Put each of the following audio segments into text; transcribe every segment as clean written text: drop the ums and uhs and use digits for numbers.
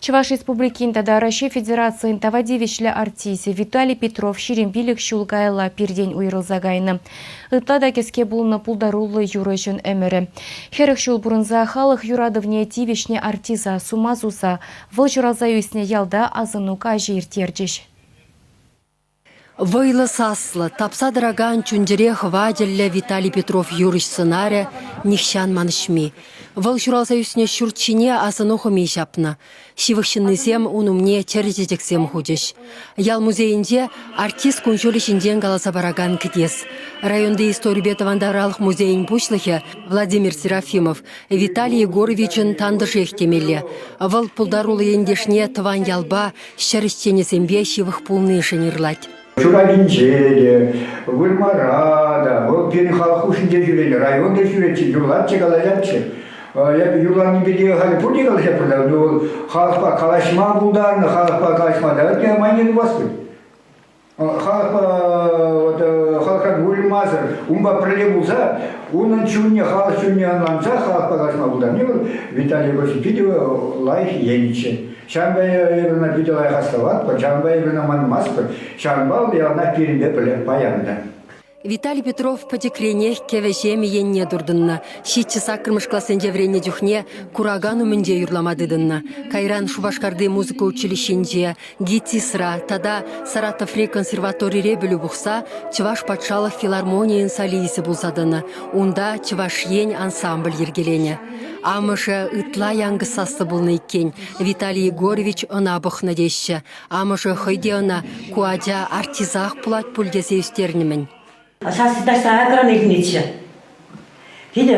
Чӑваш Республикин тата Раҫҫей Федерацийӗн тава тивӗҫлӗ артисчӗ Виталий Петров 25 ҫул каялла пиртен уйрӑлса кайнӑ. Ытла та кӗске пулнӑ пултаруллӑ юрӑҫӑн ӗмӗрӗ. 40 ҫул пурӑнса халӑх юратӑвне тивӗҫнӗ артиста сума суса вӑл ҫуралса ӳснӗ ялта асӑну каҫӗ ирттерчӗҫ. Вӑйлӑ саслӑ, тапса тӑракан чун-чӗре хӑвачӗллӗ Виталий Петров юрӑҫ сӑнарӗ нихҫан манӑҫми. Вӑл ҫуралса ӳснӗ ҫурт ҫине асӑну хӑми ҫапнӑ. Ҫывӑх ҫыннисем ун умне чӗрӗ чечексем хучӗҫ. Ял музейӗнче артист кун-ҫулӗ ҫинчен каласа паракан кӗтес. Районти историпе тӑван тавралӑх музейӗн пуҫлӑхӗ Владимир Серафимов Виталий Егоровичӑн тантӑшех темелле. Вӑл пултаруллӑ ентешне тӑван ялпа, ҫӗр ӗҫченӗсемпе ҫывӑх пулнишӗн ырлать. Чуралинче те, вырмара та, вӑл пирӗн халӑх хушшинче ҫӳренӗ, районта ҫӳретчӗ, юрлатчӗ, калаҫатчӗ. Эпӗ юрланипе те халӗ пурте калаҫатпӑр та, но вӑл халӑхпа калаҫма пултарнӑ, халӑхпа калаҫма та майне тупас пуль. Халӑхпа вот, халӑхран уйрӑлмасӑр, унпа пӗрле пулса, унӑн чунне, халӑх чунне ӑнланса халӑхпа калаҫма пултарни вӑл Виталий Егорович питӗ лайӑх енччӗ. Ҫавӑнпа эпир ӑна питӗ лайӑх астӑватпӑр, ҫавӑнпа эпир ӑна манмастпӑр, ҫавӑнпа вӑл яланах пирӗнпе пӗрле паян та. Виталий Петров пӗчӗкренех кӗвӗ-ҫемӗ енне туртӑннӑ. Ҫиччӗ-саккӑрмӗш классенче вӗреннӗ чухне куракан умӗнче юрлама тытӑннӑ. Кайран Шупашкарти музыка училищинче, ГИТИСра тата Саратоври консерваторире пӗлӳ пухса Чӑваш патшалӑх филармонийӗн солисчӗ пулса тӑнӑ. Унта Чӑваш Ен ансамбль йӗркеленӗ. Амӑшӗ ытла янкӑс саслӑ пулнӑ иккен. Виталий Егорович ӑна пӑхнӑ теҫҫӗ. Амӑшӗ хӑй те ӑна ку ача артистах пулать пуль тесе ӳстернӗ-мӗн. Сасси таҫта аякран илтӗнетчӗ. Питӗ,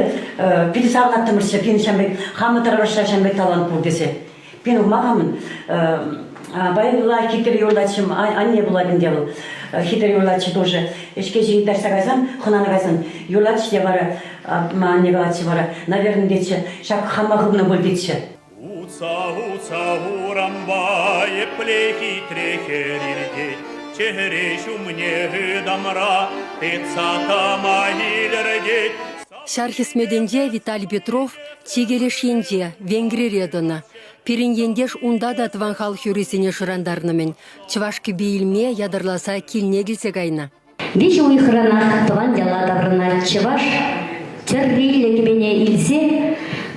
питӗ савӑнаттӑмӑрччӗ пин ҫам пек, хамӑн тӑрӑшса ҫам пек талант пур тесе. Пин ухмахамӑн баянла хитре юрлатчӗ, анне пулать ӗнтӗ вӑл. Хитре юрлатчӗ тоже. Ӗҫке ҫин таҫта кайсан, хӑнана кайсан юрлатчӗ те вара, анне калатчӗ вара, наверное, тетчӗ, ҫак хама хывнӑ пуль тетчӗ. Утса-утса урампа епле хитре хӗр иртет, чӗре ҫумне ытамра тытса тӑма илӗртет. Ҫар хӗсметӗнче Виталий Петров чикӗ леш енче, Венгрире тӑнӑ. Пирӗн ентеш унта та тӑван халӑх юррисене шӑрантарнӑ-мӗн. Чӑваш кӗпи илме ятарласа килне килсе кайнӑ. Виҫӗ уйӑхранах тӑван яла таврӑнать чӑваш. Тӗрриллӗ кӗпене илсе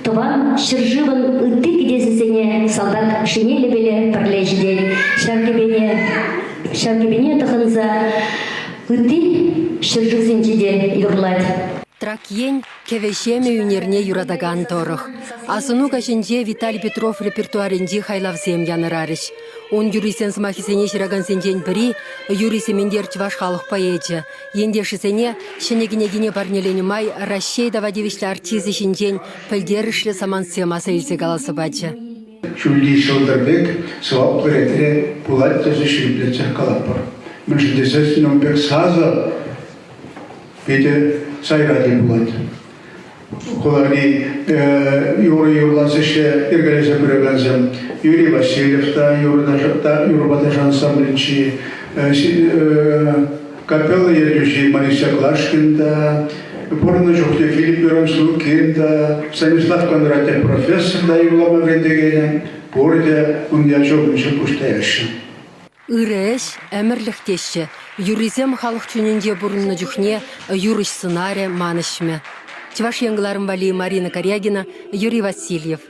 тӑван ҫӗршывӑн ытти кӗтесӗсене салтак шинелӗпеле пӗрле ҫитет. Ҫав кӗпене, ҫав кӗпене тӑхӑнса ытти ҫӗршывсенче те юрлать. Трак ен кӗвӗ-ҫемӗ ӳнерне юратакан тӑрӑх. Асӑну каҫӗнче Виталий Петров репертуарӗнчи хайлавсем янӑрарӗҫ. Ун юррисен сӑмахӗсене ҫыракансенчен пӗри Юрий Сементер чӑваш халӑх поэчӗ. Ентешӗсене ҫӗнӗ кӗнекине парнеленӗ май Раҫҫей тава тивӗҫлӗ артисчӗ ҫинчен пӗлтерӗшлӗ самантсем аса илсе каласа пачӗ. Ҫӳлти ҫӑлтӑр пек сӑваплӑ ретре пулать тесе ҫирӗплетсех калатпӑр. Мӗншӗн тесессӗн ун пек сасӑ питӗ сайра тӗл пулать. Хулари юрӑ юрлас ӗҫе йӗркелесе пыракансем Юрий Васильев та юрӑпа ташӑ ансамблӗнчи капелла ертӳҫи Мариса Клашкин та, пурӑннӑ чухне Филипп Миронович Лукин та, Станислав Кондратьев профессор та юрлама вӗрентекенӗ, пурте ун ячӗ умӗнче пуҫ таяҫҫӗ. Ырӑ ӗҫ ӗмӗрлӗх теҫҫӗ. Юррисем халӑх чунӗнче пурӑннӑ чухне юрӑҫ сӑнарӗ манӑҫмӗ. Чӑваш Ен кӑларӑм валли Марина Карягина, Юрий Васильев.